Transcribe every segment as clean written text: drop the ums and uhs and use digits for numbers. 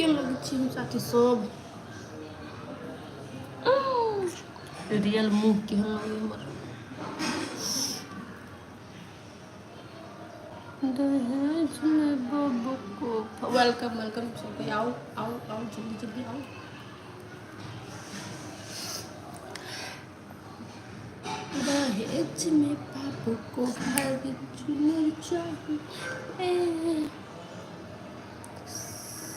केहन लगै छी हम साथी सब? रियल मुँह केहन लगै हमर? दहेज में बाबू को welcome, welcome सबके। आओ आओ आओ, जल्दी जल्दी आओ। दहेज में बाबू को फॉर्च्यूनर चाहिए,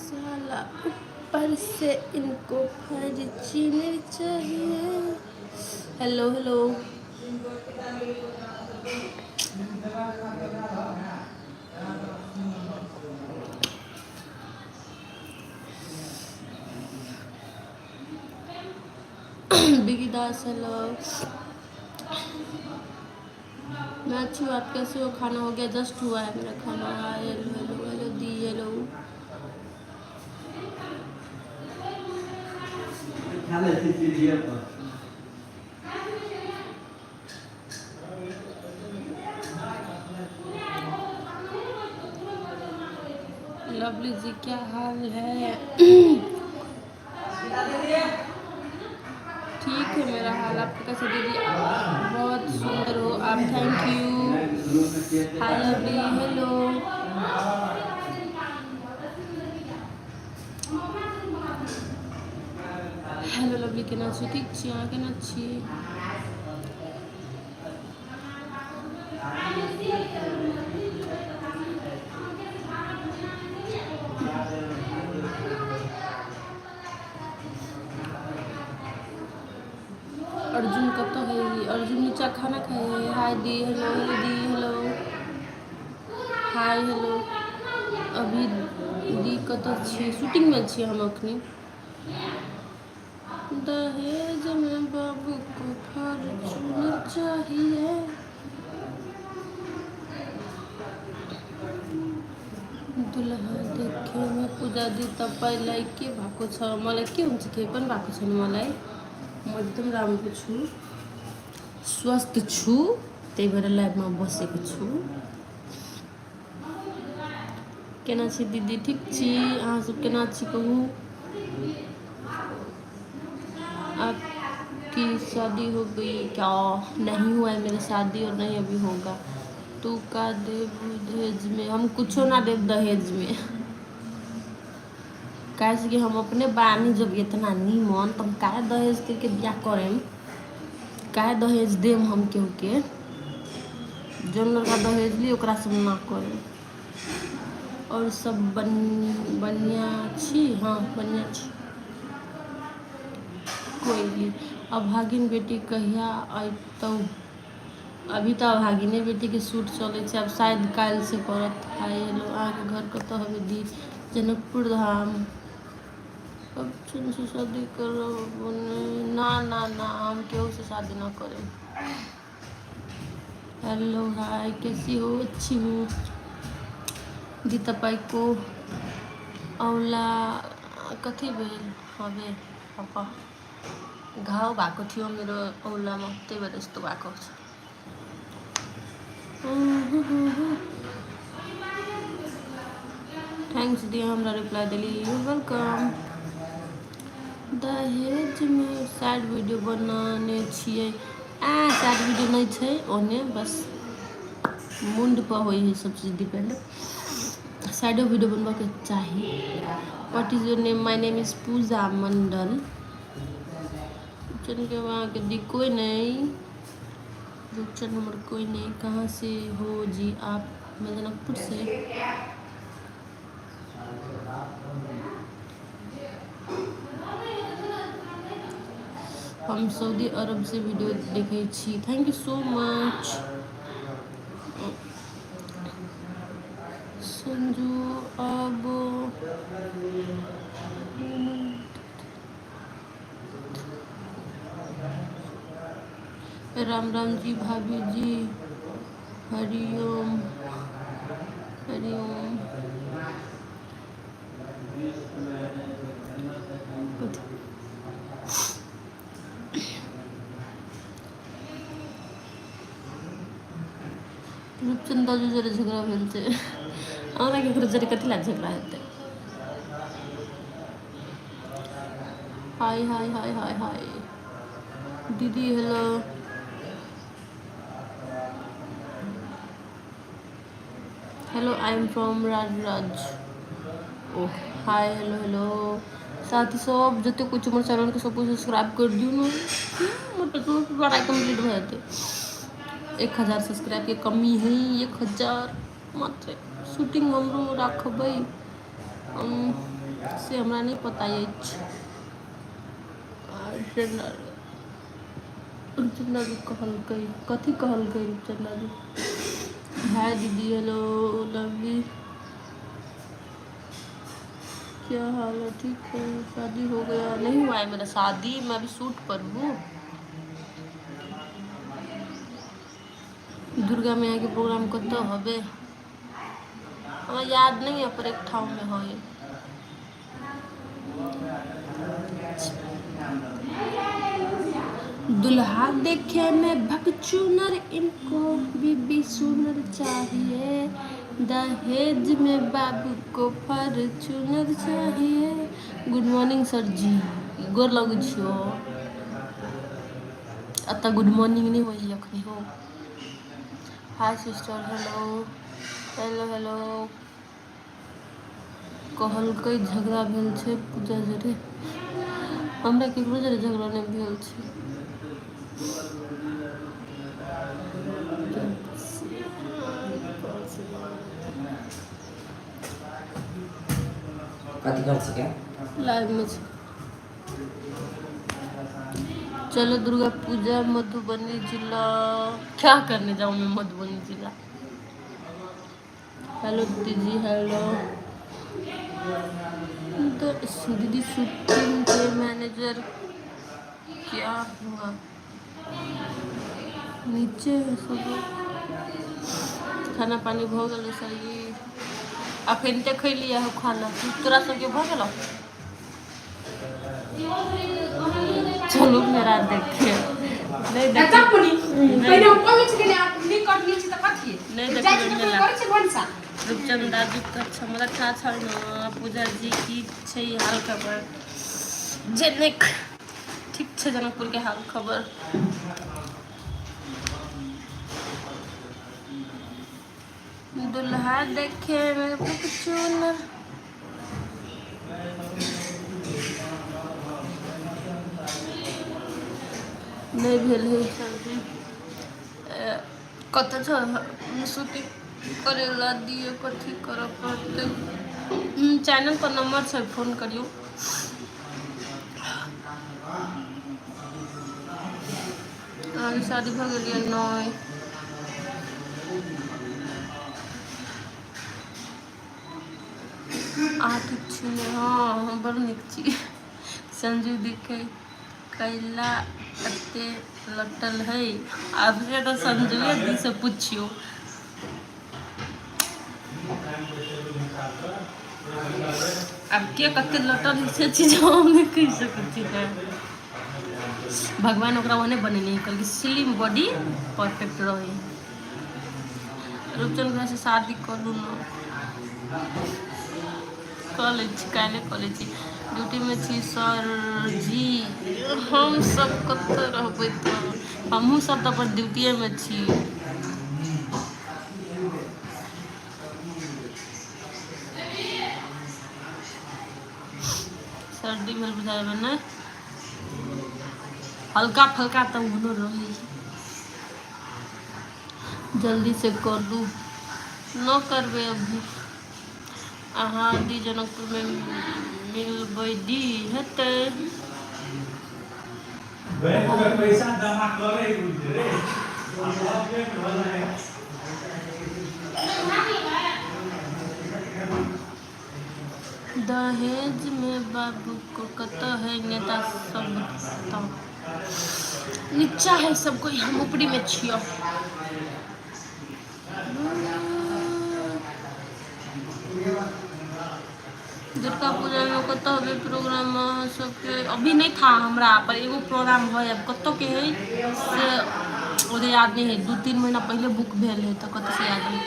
साला ऊपर से इनको फॉर्च्यूनर चाहिए। हेलो हेलो, बिगी दास, हेलो। मैं अच्छी हूँ, आप कैसे हो? खाना हो गया? जस्ट हुआ है मेरा खाना। हाय, हेलो हेलो हेलो दी, हेलो। लवली जी, क्या हाल है? ठीक है मेरा हाल, आपका कैसे दीदी? बहुत सुंदर हो आप, thank you. Hi lovely, hello hello lovely, केना छी? ठीक छी, अहाँ केना छी? अर्जुन कतऽ है? अर्जुन नीचा खाना खाए है। हाय दी, हेलो हेलो दी, हेलो, हाय, हेलो। अभी दी कतऽ छी? शूटिंगमे छी हम अखनी। दहेज में बाबू को फॉर्च्यूनर चाहिए। दुलहा देखेमे। पूजा दी, तपाईँलाई के भएको छ? मलाई के हुन्छ? केही पनि भएको छैन मलाई। म एकदम राम्रो छु, स्वस्थ छु, त्यही भएर लाइभमा बसेको छु। केना छी दीदी? ठीक छी, अहाँ सब केना छी कहू? आपकी शादी हो गई क्या? नहीं हुआ है मेरा शादी और नहीं अभी होगा। तू का देव दहेज में? हम कुछो ना देव दहेज में, काहे कि हम अपने बानी जब इतना नीमन त हम काहे दहेज करके बियाह करेम? काहे दहेज देम हम केहू के? जौन लड़का दहेज ली, ओकरा से ना करेम। और सब बढ़िया छी? हाँ, बढ़िया छी। कोइली, अभागिन बेटी कहिया अयतौ? अभी तऽ अभागिने बेटीके शूट चलै छै, आब शायद काल्हिसँ पड़त। हाय हेलो, अहाँके घर कतऽ हवे दी? जनकपुर धाम। अब से शादी करब? ना ना ना, हम केहू से शादी ना करें। हेलो, हाय, कैसी हो? अच्छी हूँ। दी, तपाईँको औँला कथी भेल हवे? पापा, घाउ भएको थियो मेरो औँलामा, त्यही भएर यस्तो भएको छ। Thanks दी, हमरा रिप्लाई देली। You welcome. दहेजमे सैड वीडियो बनाने छियै? आ सैड वीडियो नहि छै ओने, बस मूड पर होइ है सब चीज डिपेंड। सैडो वीडियो बनबऽके चाही। What is your name? My name is Puja Mandal. के वहाँ के दी कोई नहीं, रुपचन नंबर कोई नहीं। कहाँ से हो जी आप? मैं जनकपुर से। हम सऊदी अरब से वीडियो देखै छी। Thank you so much Sanju. अब राम राम जी भाभी जी, हरिओम हरिओम। कथी? रूपचंद दाजू जरे झगड़ा भेल छै? हमरा केकरो जरे कथी लए झगड़ा हेतै? हाय हाय हाय हाय हाय दीदी hello hello I am from Rajraj oh hi hello hello साथी सब जते कुछ हमर चैनल के सब कुछ सब्सक्राइब कर दियौ ने। हमर लड़ाई कम्प्लीट भऽ जेतै। 1000 सब्सक्राइब के कमी है, 1000 मात्र। शूटिंग हमरो राखबै से हमरा नहि पता अछि। रूपचंदा जी कहलकै, कथी कहलकै रूपचंदा जी? हाय दीदी, हेलो लवली, क्या हाल है? ठीक है। शादी हो गया? नहीं हुआ है मेरा शादी, मैं अभी शूट पर हूँ। दुर्गा मैया के प्रोग्राम कतऽ हबे? हमरा याद नहीं है, पर एक ठाव में है। दुल्हा देखे में भकचूनर, इनको बीबी सुनर चाहिए, दहेज में बाबू को फॉर्चूनर चाहिए। गुड मॉर्निंग सर जी, गोर लगै छियो। एतऽ गुड मॉर्निंग नहि होइ अखनी हो। Hi sister, hello hello hello. कहलकै झगड़ा भेल छै पूजा जरे। हमरा केकरो जरे झगड़ा नहि भेल छै। कथी करै छिकै? लाइव में छै। चलो दुर्गा पूजा मधुबनी जिला, क्या करने जाऊँ मैं मधुबनी जिला? हेलो दीदी, हेलो तो दीदी, शूटिंग के मैनेजर क्या हुआ? नीचे है सब लोग। खाना पानी भऽ गेलै सर जी? अखन ते खैलियै हो खाना। तोरा सबके भऽ गेलौ? चलू मेरा देखिए नहि एतऽ देखिए पुनि पहिने हम कहै छी कि नहि कटनी छी तऽ कथी नहि जाइ छी देखबै तऽ मेला। करै छी भनसा। रूपचंद दादी के हमरा था छल ने। पूजा जी, की छै हाल खबर? जनक ठीक छै, जनकपुर के हाल खबर। दुल्हा देखे में फॉर्च्यूनर नहि भेल है सर्दी। कतऽ छ शूटिंग करे ला दियौ? कथी करऽ पड़तै? चैनल पर नंबर छै, फोन करियौ। अहाँके शादी भऽ गेल यऽ? नहि। अहाँ ठीक छी ने? हँ, हम बड़ नीक छी। संजू दिखे कैला एते लटल है? आब से तऽ संजुए दी से पुछियौ। आब के कते लटल है से चीज हम नहि कहि सकै छी ने। भगवान ओकरा ओहने बनेने है, कहलकै स्लिम बॉडी परफेक्ट रहे। रूपचंद भैया से शादी करू ने। कऽ लै छी, काल्हि कऽ लै छी। ड्यूटीमे छी सर जी। हम सब कतऽ रहबै? तऽ हमहूँ सब तऽ अपन ड्यूटीएमे छी। सर्दी भेल बुझाइमे? नहि, हल्का फल्का तऽ ओहनो रहै। जल्दी से करू। न करबै अभी। अहाँ दी जनकपुरमे मिलबै दी हेतै। बैंक में पैसा जमा करे रे अपडेट भले। दहेज में बाबू को कतऽ है? नेता सब तऽ नीचा है सब कोई, हम ऊपरी में छियो। दुर्गा पूजा में कतऽ हबे प्रोग्राम अहाँ सबके? अभी नहीं था हमरा, पर एगो प्रोग्राम है, अब कतऽ के है से ओते याद नहीं है। 2-3 महीना पहले बुक भेल है, तऽ कतऽ से याद है।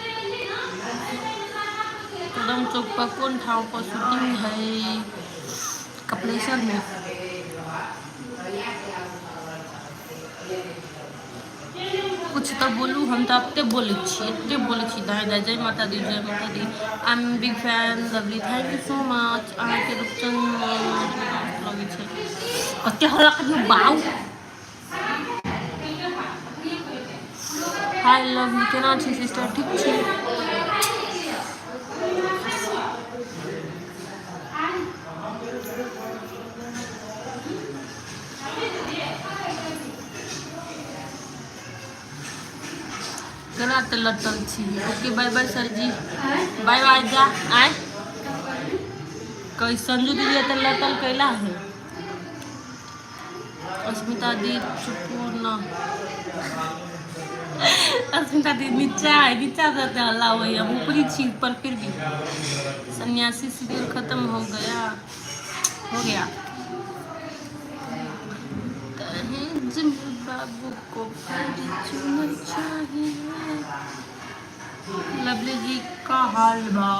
कदम चौक पर कोन ठाव पर शूटिंग है? कपिलेश्वर में। कुछ तऽ बोलू, हम तऽ एते बोलै छी, एते बोलै छी। दाइ दाइ, जय माता दी, जय माता दी। I am big fan Lovely, thank you so much. अहाँके रूपचंद लगै छै। कते हल्ला करियौ बाउ। हाय लवली, केना छी सिस्टर? ठीक छी। केना तऽ लटल छी। ओके, बाय बाय सर जी, बाय बाय। जा आय कई संजू दीदी तऽ लटल कैला है। अस्मिता दी, चुपू न। अस्मिता दी नीचा है, नीचा से हल्ला हुई, हम ऊपरी छी पर फिर भी। सन्यासी सीरियल खत्म हो गया, हो गया। दहेज में बाबू को फॉर्च्यूनर चाहिए। लवली जी का हाल बा?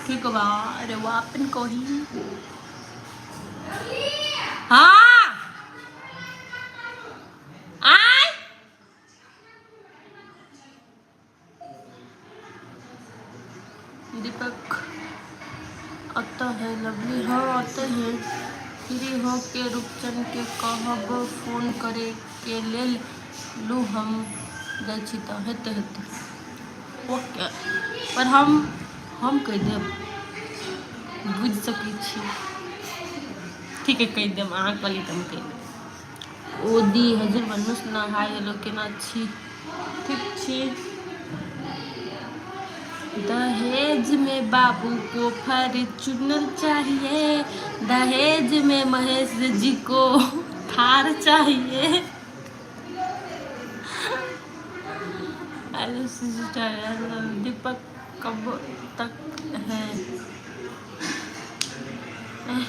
ठीक बा। अरे वो अपन कही। हाँ, आय दीपक अतः है लवली? हाँ, अतः है। फ्री हो के रूपचन के कहब फोन करे के लेल। लू, हम जाइ छी तऽ हेतै, हेतै। ओके, पर हम कहि देब, बुझि सकै छी। ठीक है, कहि देब। अहाँ कहली तऽ हम कहि देब। ओ दी हजुर भन्नुहोस् न। हाय हेलो, केना छी? ठीक छी। दहेज में बाबू को फॉर्च्यूनर चाहिए, दहेज में महेश जी को थार चाहिए। हेलो सिस्टर, हेलो दीपक कब तक है? एह,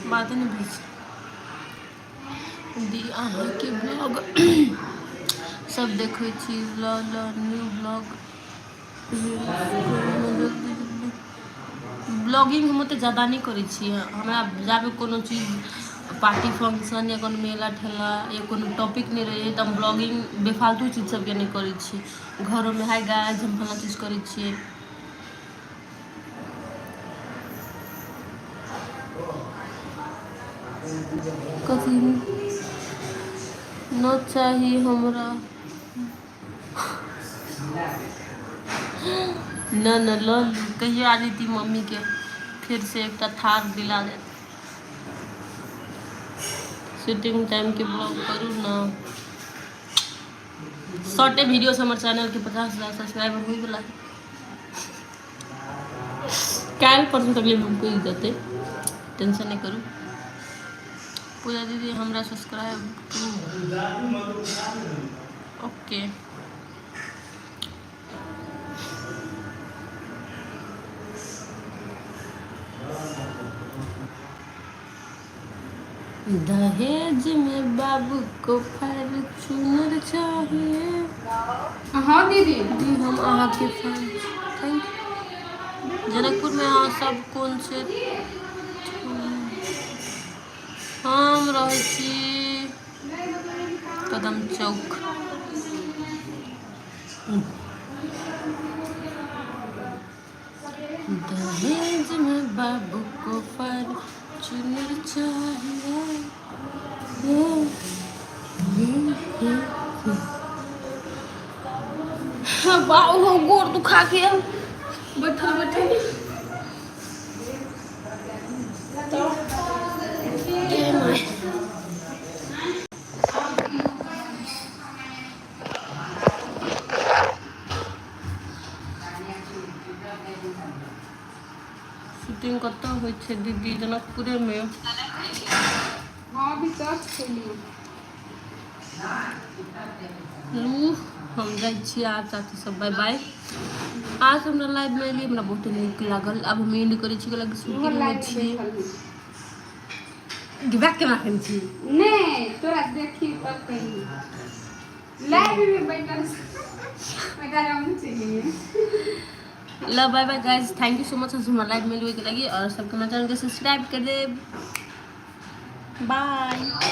बात नहीं बुझ दी। अहाँके ब्लॉग सब देखै छी। ल ल, न्यू ब्लॉग जल्दी जल्दी। ब्लॉगिंग हम ओते ज्यादा नहि करै छियै। हमरा जाबे कोनो चीज, पार्टी फंक्शन या कोनो मेला ठेला या कोनो टॉपिक नहि रहै तऽ हम ब्लॉगिंग बेफालतू चीज सबके नहि करै छी। घरोमे हाय गाइस, हम फल्लाँ चीज करै छियै। कथी न चाही हमरा? न न, लऽ लू। कहियो आ जैती मम्मीके फिर से एकटा थार दिला देत। शूटिंग टाइमके ब्लॉग करू ने। शॉर्टे वीडियो से हमर चैनलके 50,000 सब्सक्राइबर होइवला है। काल्हि परसू तक ले पुरि जेतै, टेंशन नहि करू। पूजा दीदी, हमरा सब्सक्राइब टू। ओके, दहेज में बाबू को फॉर्च्यूनर चाहिए। हाँ दीदी। दी, हम अहाँके फैन छी। Thank you. जनकपुरमे अहाँ सब कोन से? हम रहै छी कदम चौक। दहेज में बाबू को फॉर्च्यूनर चाहिए। ये ये ये ये बाबू, हो गोर दुखा गेल बैठल बैठल। तऽ ये my. Shooting कतऽ होइ छै दीदी? जनकपुरेमे। हाँ, अभी तक खेलिए। लू, हम जाइ छी आब। चाची सब, बाय बाय। आज हमरा लाइवमे एलियै, हमरा बहुत नीक लागल। आब हम एंड करै छी, कैलाकि ओहो शूटिंगमे लाइव छी। देखल। बैक केना करै छी? नहीं, तोरा देखी तब कही। लाइव में बैठल बैठल हम चाहिए। ल, bye bye guys, thank you so much हमरा लाइव में के लागि और सबके हमरा चैनल के सब्सक्राइब कर देब। बाय।